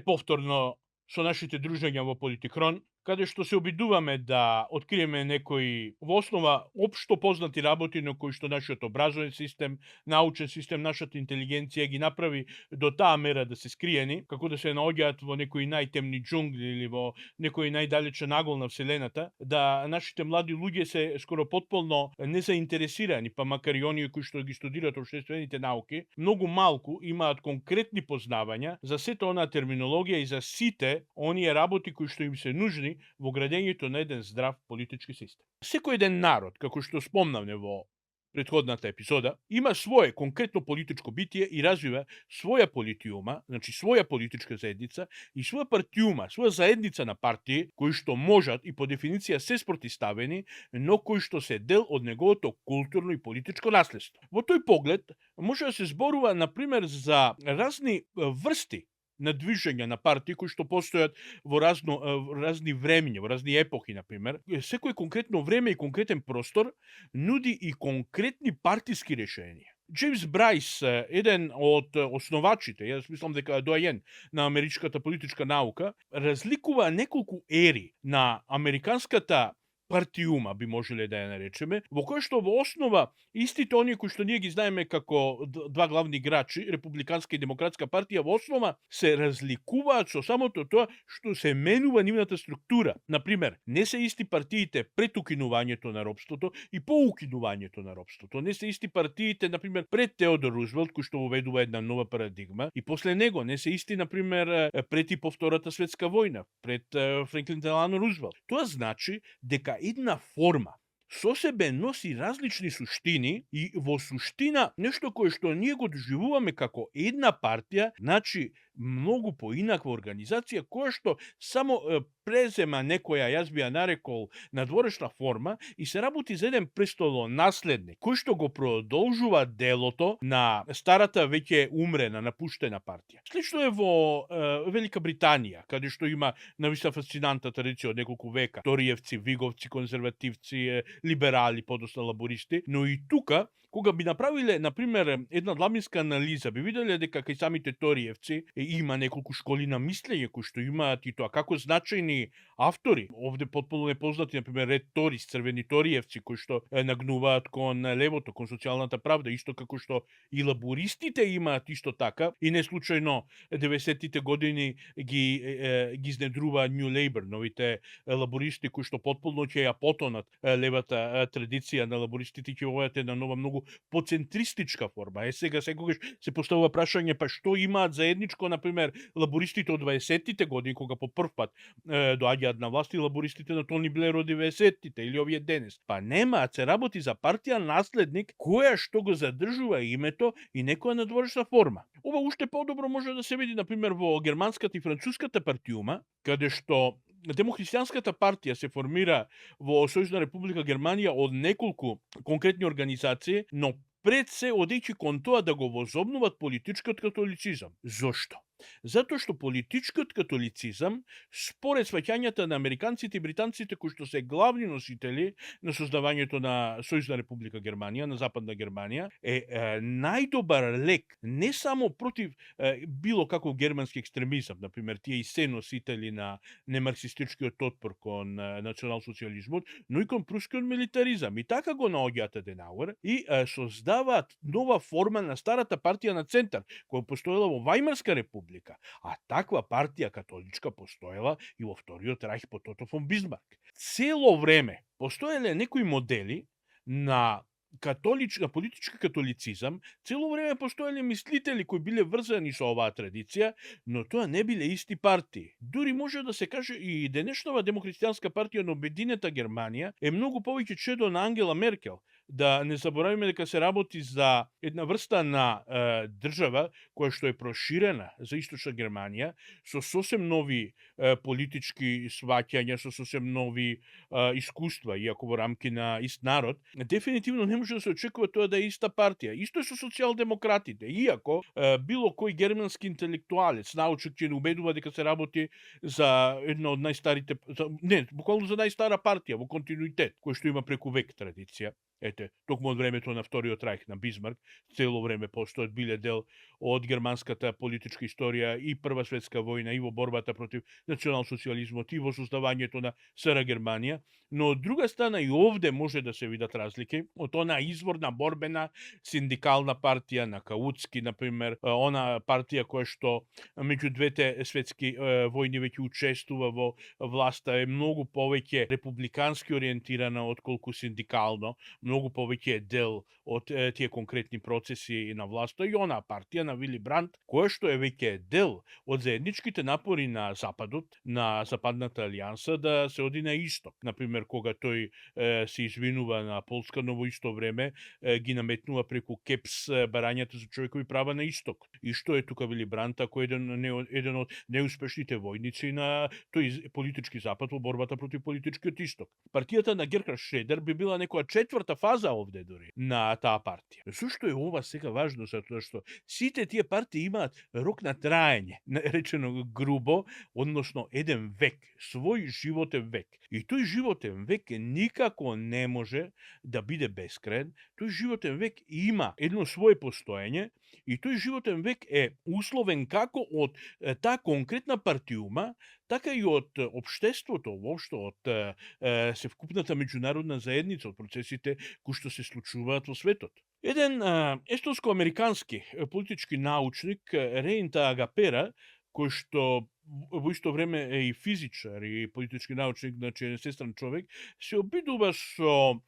повторно со нашите дружења во Политикрон, каде што се обидуваме да откриеме некои во основа општо познати работи на кои што нашиот образовен систем, научен систем, нашата интелигенција ги направи до таа мера да се скриени, како да се наоѓаат во некои најтемни џунгли или во некој најдалечен агол на вселената, да нашите млади луѓе се скоро потполно незаинтересирани, па макар и оние кои што ги студираат општествените науки, многу малку имаат конкретни познавања за сета онаа терминологија и за сите оние работи кои што им се нужни во градењето на еден здрав политички систем. Секој еден народ, како што спомнавме во претходната епизода, има свое конкретно политичко битие и развива своја политиума, значи своја политичка заедница и своја партиума, своја заедница на партии кои што можат и по дефиниција се спротиставени, но кои што се дел од неговото културно и политичко наследство. Во тој поглед може да се зборува на пример за разни врсти на движења на партии кои што постојат во разни времиња, во разни епохи, на пример. Секој конкретно време и конкретен простор нуди и конкретни партиски решенија. Джеймс Брайс, еден од основачите, јас мислам дека доаен на америчката политичка наука, разликува неколку ери на американската партиума, би можеле да ја наречеме, во кој што во основа истите оние кои што ние ги знаеме како два главни играчи, републиканска и демократска партија, во основа се разликуваат со самото тоа што се менува нивната структура. Например, не се исти партиите пред укинувањето на робството и по укинувањето на робството. Не се исти партиите, например, пред Теодор Рузвелт, кој што воведува една нова парадигма, и после него не се исти, например, пред и по Втората светска војна, пред Франклин Делано Рузвелт. Тоа значи дека една форма со себе носи различни суштини и во суштина нешто кое што ние го доживуваме како една партија, значи многу поинаква организација која што само презема некоја, јас би ја нарекол, надворешна форма и се работи за еден престолонаследник, кој што го продолжува делото на старата веќе умрена, напуштена партија. Слично е во Велика Британија, каде што има нависта фасцинантна традиција од неколку века. Ториевци, виговци, конзервативци, либерали, подоцна лабористи, но и тука, кога би направиле, например, една длабинска анализа, би виделе дека кај самите ториевци има неколку школи на мислење кои што имаат и тоа како значајни автори. Овде потполно непознати, например, Ред Торис, црвени ториевци, кои што нагнуваат кон левото, кон социјалната правда, исто како што и лабористите имаат исто така, и не случајно 90-тите години ги изнедрува New Labour, новите лабористи кои што потполно ќе ја потонат левата традиција на лабористите, ќе војат една нова многу поцентристичка форма. Сега секогаш се поставува прашање, па што имаат заедничко, например, лабористите од 20-тите години, кога по прв пат доаѓаат на власт, и лабористите на Тони Блер од 90-тите или овие денес. Па нема, се работи за партија наследник која што го задржува името и некоја надворешна форма. Ова уште подобро може да се види, например, во германската и француската партиума, каде што Демохристијанската партија се формира во Сојузна република Германија од неколку конкретни организации, но пред се одејќи кон тоа да го возобнуват политичкиот католицизам. Зошто? Затоа што политичкиот католицизам, според сваќањата на американците и британците кои што се главни носители на создавањето на Сојузна република Германија, на Западна Германија, е најдобар лек не само против било каков германски екстремизам, например, тие и се носители на немарксистичкиот отпор кон националсоцијализмот, но и кон прускиот милитаризам. И така го наоѓаат Аденауер и создаваат нова форма на старата партија на центар, која постоела во Вајмарска република. А таква партија католичка постоела и во Вториот рајх под Ото фон Бисмарк. Цело време постоеле некои модели на политички католицизам, цело време постоеле мислители кои биле врзани со оваа традиција, но тоа не биле исти партии. Дури може да се каже и денешнава демохристијанска партија на Обединета Германија е многу повеќе чедо на Ангела Меркел. Да не заборавиме дека се работи за една врста на држава која што е проширена за Источна Германија, со сосем нови политички сваќања, со сосем нови искуства, иако во рамки на ист народ. Дефинитивно не може да се очекува тоа да е иста партија. Исто е со социјалдемократите, иако било кој германски интелектуалец, научник ќе не убедува дека се работи за една од најстарите, буквално за најстара партија во континуитет, кој што има преку век традиција. Ете, токму од времето на Вториот рајх на Бисмарк, цело време постојат, биле дел од германската политичка историја и Прва светска војна, и во борбата против националсоцијализмот, и во создавањето на СР Германија, но од друга страна и овде може да се видат разлики од она изворна борбена синдикална партија на Каутски, например, она партија која што меѓу двете светски војни веќе учествува во власта, е многу повеќе републикански ориентирана отколку синдикално, многу повеќе е дел од тие конкретни процеси на власта, и она партија на Вили Бранд, која што е веќе дел од заедничките напори на Западот, на Западната алијанса да се оди на исток. Например, кога тој се извинува на Полска, но во исто време ги наметнува преку КЕПС барањата за човекови права на исток. И што е тука Вили Бранд, ако еден од неуспешните војници на тој политички Запад во борбата против политичкиот исток. Партијата на Герхард Шредер би била некоја четврта фаза овде дори на таа партија. Зошто е ова сега важно? Затоа што сите тие партии имаат рок на траење, речено грубо, односно еден век, свој животен век. И тој животен век никако не може да биде бескраен. Тој животен век има едно свое постоење и тој животен век е условен како од таа конкретна партиума, така и од општеството, воопшто од севкупната меѓународна заедница, од процесите кои што се случуваат во светот. Еден естонско-американски политички научник, Рейнта Агапера, кој што во исто време е и физичар и политички научник, значи е сестран човек, се обидува со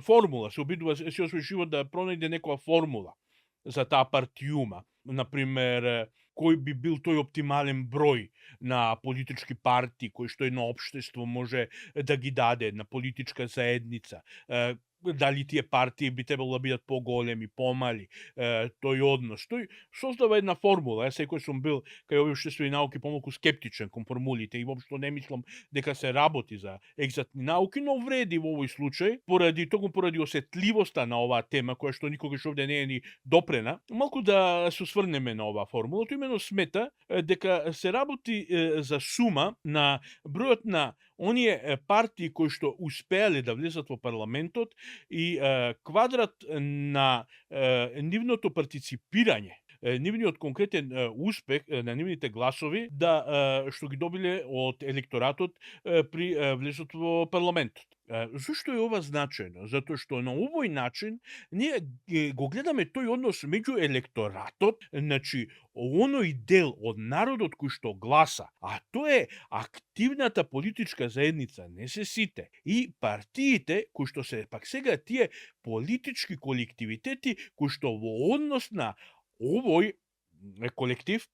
формула, се обидува се освој живот да пронајде некоја формула за таа партиума. Например, кој би бил тој оптимален број на политички партии кој што едно општество може да ги даде, на политичка заедница, дали тие партии би требало да бидат поголеми, помали, тој однос. Тој создава една формула. Јас секој сум бил кај овие општествени науки помалку скептичен кон формулите и воопшто не мислам дека се работи за екзактни науки, но вреди во овој случај, токму поради осетливоста на оваа тема, која што никогаш овде не е ни допрена, малку да се осврнеме на оваа формула. Тој именно смета дека се работи за сума на бројот на оние партии кои што успеале да влезат во парламентот и квадрат на нивното партиципирање, нивниот конкретен успех на нивните гласови да што ги добиле од електоратот при влезот во парламентот. Зошто е ова значајно? Затоа што на овој начин ние го гледаме тој однос меѓу електоратот, значи оној дел од народот кој што гласа, а тоа е активната политичка заедница, не се сите, и партиите кои што се пак сега тие политички колективитети кои што во однос на овој колектив,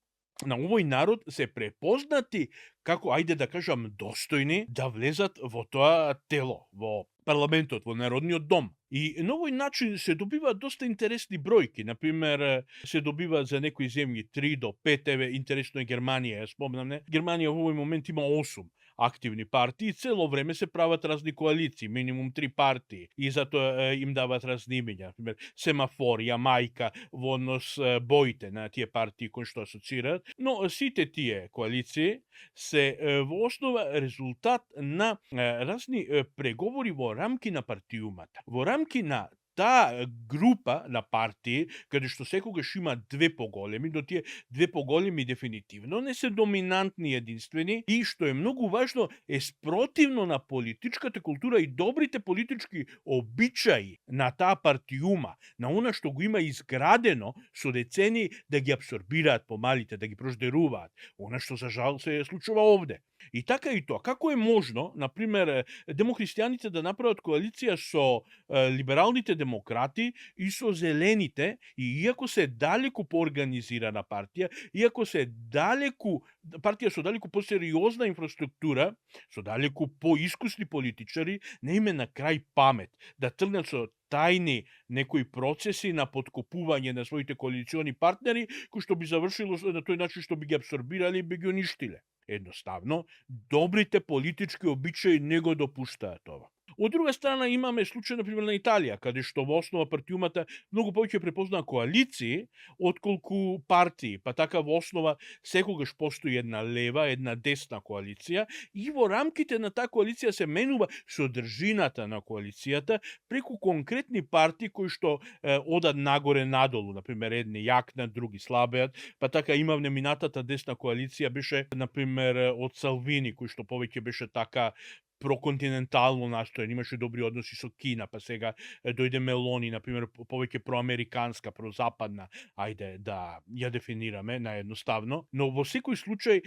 на овој народ се препознати како, ајде да кажам, достојни да влезат во тоа тело, во парламентот, во Народниот дом. И на овој начин се добиваат доста интересни бројки. Например, се добиваат за некои земји 3 до 5, еве, интересно е Германија, ја спомнам, не? Германија во овој момент има 8 активни партии, цело време се прават разни коалиции, минимум 3 партии, и затоа им дават разни имиња, например, Семафор, Јамајка, во однос боите на тие партии кои што асоцираат, но сите тие коалиции се во основа резултат на разни преговори во рамки на партиумата, во рамки на таа група на партии, каде што секогаш има две поголеми, но тие две поголеми дефинитивно не се доминантни единствени и што е многу важно, е спротивно на политичката култура и добрите политички обичаи на таа партиума, на она што го има изградено со децени да ги абсорбираат помалите, да ги прождеруваат. Она што за жал се случува овде. И така и тоа. Како е можно, например, демохристијаните да направат коалиција со либералните демократи и со зелените, и иако се далеку поорганизирана партија, иако се далеку партија со далеку посериозна инфраструктура, со далеку поискусни политичари, не име на крај памет да тргнат со тајни некои процеси на подкопување на своите коалициони партнери, кои што би завршило на тој начин што би ги абсорбирали и би ги уништиле. Едноставно, добрите политички обичаи не го допуштаат ова. Од друга страна имаме случај на пример на Италија, каде што во основа партиумата многу повеќе препознаа коалиции отколку партии, па така во основа секогаш постои една лева, една десна коалиција и во рамките на таа коалиција се менува содржината на коалицијата преку конкретни партии кои што одат нагоре надолу, на пример едни јакнат, други слабеат, па така имавме минатата десна коалиција беше на пример од Салвини кој што повеќе беше така проконтинентално настоен, имаше добри односи со Кина, па сега дојде Мелони, на пример, повеќе проамериканска, прозападна, ајде да ја дефинираме наедноставно, но во секој случај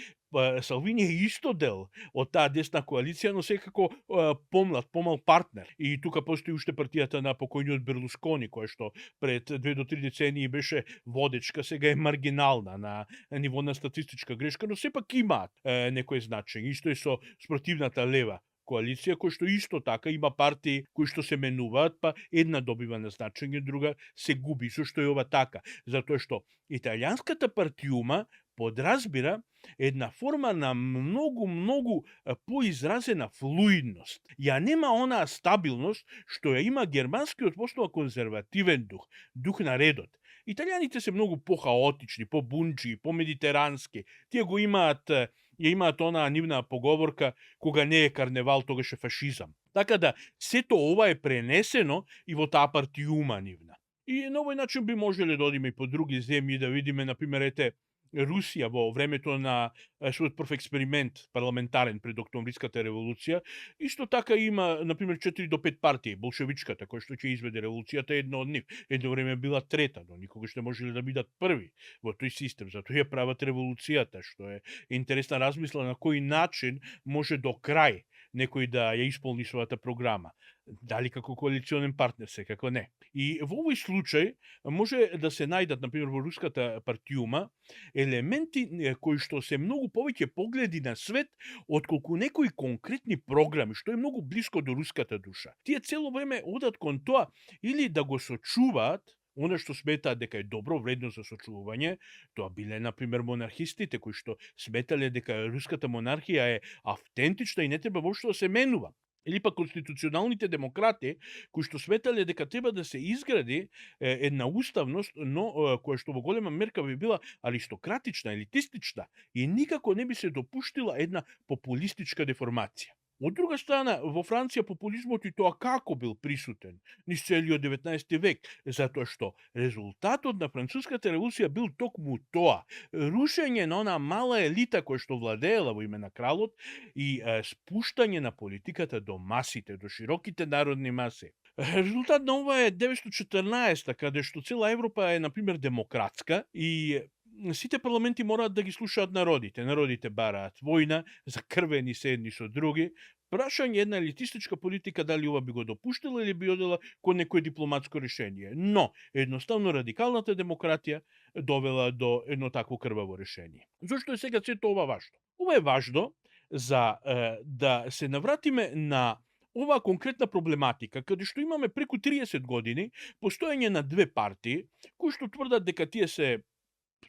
Салвини е исто дел од таа десна коалиција, но секако помлад, помал партнер. И тука постои уште партијата на покојниот Берлускони, која што пред 2 до 3 децении беше водечка, сега е маргинална на ниво на статистичка грешка, но сепак имаат некој значење. Исто е со спротивната лева коалиција, кој што исто така има партии кои што се менуваат, па една добива на значење, друга се губи. Со што е ова така? Затоа што италијанската партиума подразбира една форма на многу поизразена флуидност. Ја нема онаа стабилност што ја има германскиот во основа конзервативен дух, дух на редот. Италијаните се многу по-хаотични, по-бунџи, по-медитерански. Тие го имаат ја имаат онаа нивна поговорка кога не е карневал, тогаш е фашизам. Така да, сето ова е пренесено и во таа партиума нивна. И на овој начин би можеле да одиме и по други земји да видиме, например, ете, Русија во времето на својот прв експеримент парламентарен пред Октомвриската револуција, исто така има, например, 4 до 5 партии, болшевичката, која што ќе изведе револуцијата, една од нив. Едно време била трета, но никогаш не можеле да бидат први во тој систем, затоа ја прават револуцијата, што е интересна размисла на кој начин може до крај некој да ја исполни својата програма. Дали како коалиционен партнер, секако не. И во овој случај може да се најдат, например, во руската партиума, елементи кои што се многу повеќе погледи на свет отколку некои конкретни програми, што е многу блиско до руската душа. Тие цело време одат кон тоа или да го сочуваат она што сметаат дека е добро, вредно за сочувување. Тоа биле, например, монархистите, кои што сметале дека руската монархија е автентична и не треба воопшто да се менува. Или пак конституционалните демократи, кои што сметале дека треба да се изгради една уставност, но која што во голема мерка би била аристократична, елитистична и никако не би се допуштила една популистичка деформација. Од друга страна, во Франција популизмот и тоа како бил присутен низ целиот 19 век, затоа што резултатот на француската револуција бил токму тоа, рушење на онаа мала елита која што владеела во име на кралот и спуштање на политиката до масите, до широките народни маси. Резултат на ова е 914, каде што цела Европа е, например, демократска и сите парламенти мораат да ги слушаат народите. Народите бараат војна, закрвени се едни со други. Прашање една елитистичка политика дали ова би го допуштила или би одела кон некој дипломатско решение. Но, едноставно радикалната демократија довела до едно такво крваво решение. Зошто е сега сето ова важно? Ова е важно за да се навратиме на оваа конкретна проблематика, каде што имаме преку 30 години постоење на две партии, кои што тврдат дека тие се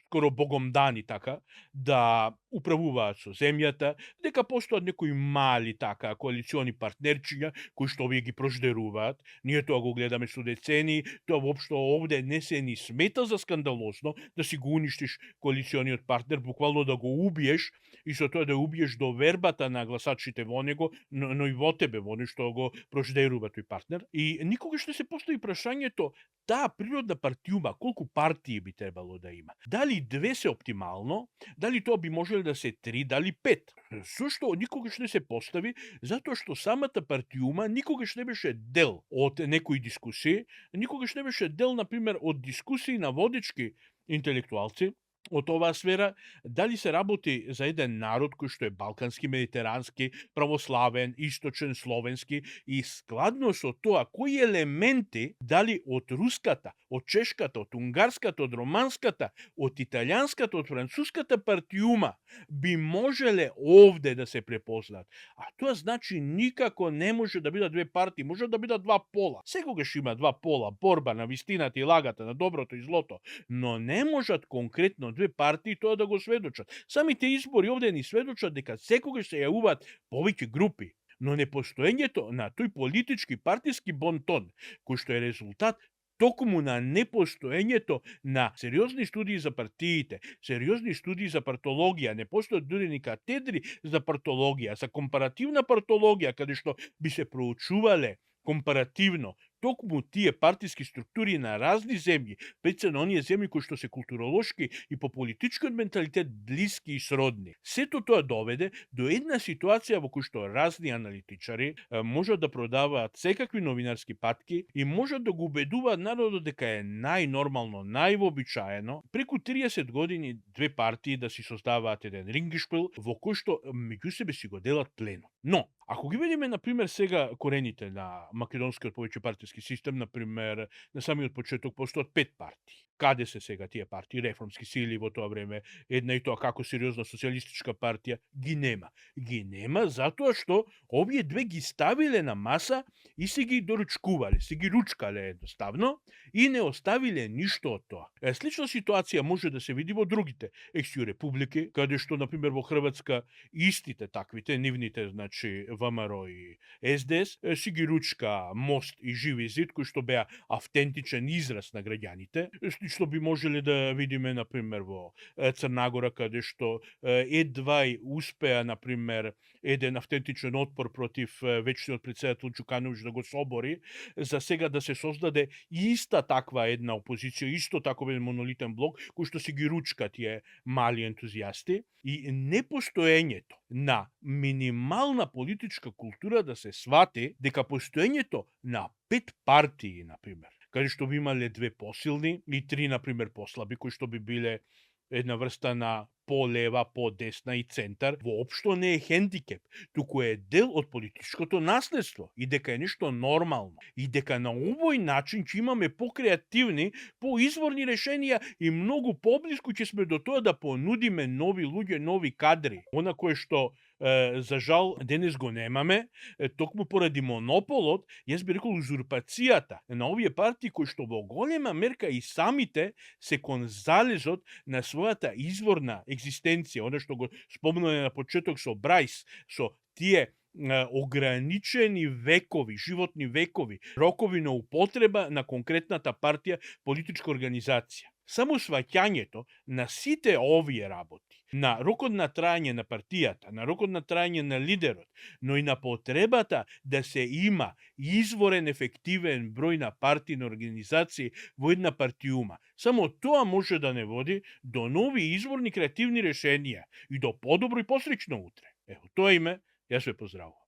скоро богомдани така, да управуваат со земјата, дека постојат некои мали така коалициони партнерчиња кои што овие ги прождеруваат. Ние тоа го гледаме со децении, тоа воопшто овде не се ни смета за скандалозно да си го уништиш коалициониот партнер, буквално да го убиеш и со тоа да убиеш довербата на гласачите во него, но и во тебе, во нешто го прождерува тој партнер. И никогаш не се постави прашањето таа природна партиума, колку партии би требало да има? Дали две се оптимално, дали тоа би можело да се 3, дали 5? Зошто никогаш не се постави? Затоа што самата партиума никогаш не беше дел од некои дискусии, никогаш не беше дел, например, од дискусии на водечки интелектуалци од оваа сфера, дали се работи за еден народ кој што е балкански, медитерански, православен, источен, словенски и складно со тоа кои елементи, дали од руската, од чешката, од унгарската, од романската, од италијанската, од француската партиума би можеле овде да се препознаат. А тоа значи никако не може да бидат две партии, може да бидат два пола. Секогаш има два пола, борба на вистината и лагата, на доброто и злото, но не можат конкретно две партии тоа да го сведочат. Самите избори овде ни сведочат дека секогаш се јавуваат повеќе групи, но непостоењето на тој политички партиски бонтон, кој што е резултат токму на непостоењето на сериозни студии за партиите, сериозни студии за партологија, не постојат дури ни катедри за партологија, за компаративна партологија, каде што би се проучувале компаративно токму тие партиски структури на разни земји, пред на оние земји кои што се културолошки и по политичкиот менталитет блиски и сродни. Сето тоа доведе до една ситуација во кој што разни аналитичари можат да продаваат секакви новинарски патки и можат да го убедуваат народот дека е најнормално, највообичаено преку 30 години две партии да си создаваат еден рингишпил во кој што меѓу себе си го делат пленот. Но, ако ги видиме, например, сега корените на македонскиот повеќе партиски систем, например, на самиот почеток постојат 5 партии. Каде се сега тие партии? Реформски сили во тоа време, една и тоа како сериозна социјалистичка партија, ги нема. Ги нема затоа што овие две ги ставиле на маса и се ги доручкувале, се ги ручкале едноставно и не оставиле ништо од тоа. Слична ситуација може да се види во другите екс-ју републики, каде што, например, во Хрватска истите таквите, нивните, значи, ВМРО и СДС, си ги ручка Мост и Живи зид, кои што беа автентичен израз на граѓаните, што би можеле да видиме, например, во Црнагора, каде што едва успеа, например, еден автентичен отпор против вечниот претседател Џукановиќ да го собори, за сега да се создаде иста таква една опозиција, исто таков еден монолитен блок, кој што си ги ручка тие мали ентузијасти, и непостоењето на минимална политичка култура да се свати дека постоењето на 5 партии, например, каде што би имале две посилни и 3, например, послаби, кои што би биле една врста на по-лева, по-десна и центар, воопшто не е хендикеп, туку е дел од политичкото наследство и дека е нешто нормално. И дека на овој начин ќе имаме покреативни, поизворни решенија и многу поблиску ќе сме до тоа да понудиме нови луѓе, нови кадри. Она кое што за жал денес го немаме, токму поради монополот, јас би рекол узурпацијата на овие партии кои што во голема мерка и самите се кон залезот на својата изворна екзистенција, она што го спомнуваме на почеток со Брајс, со тие ограничени векови, животни векови, рокови на употреба на конкретната партија, политичка организација. Само сваќањето на сите овие работи, на рокот на трајање на партијата, на рокот на трајање на лидерот, но и на потребата да се има изворен ефективен број на партии, на организации во една партиума. Само тоа може да не води до нови изворни креативни решенија и до подобро и посречно утре. Ево, тоа име, јас ве поздравувам.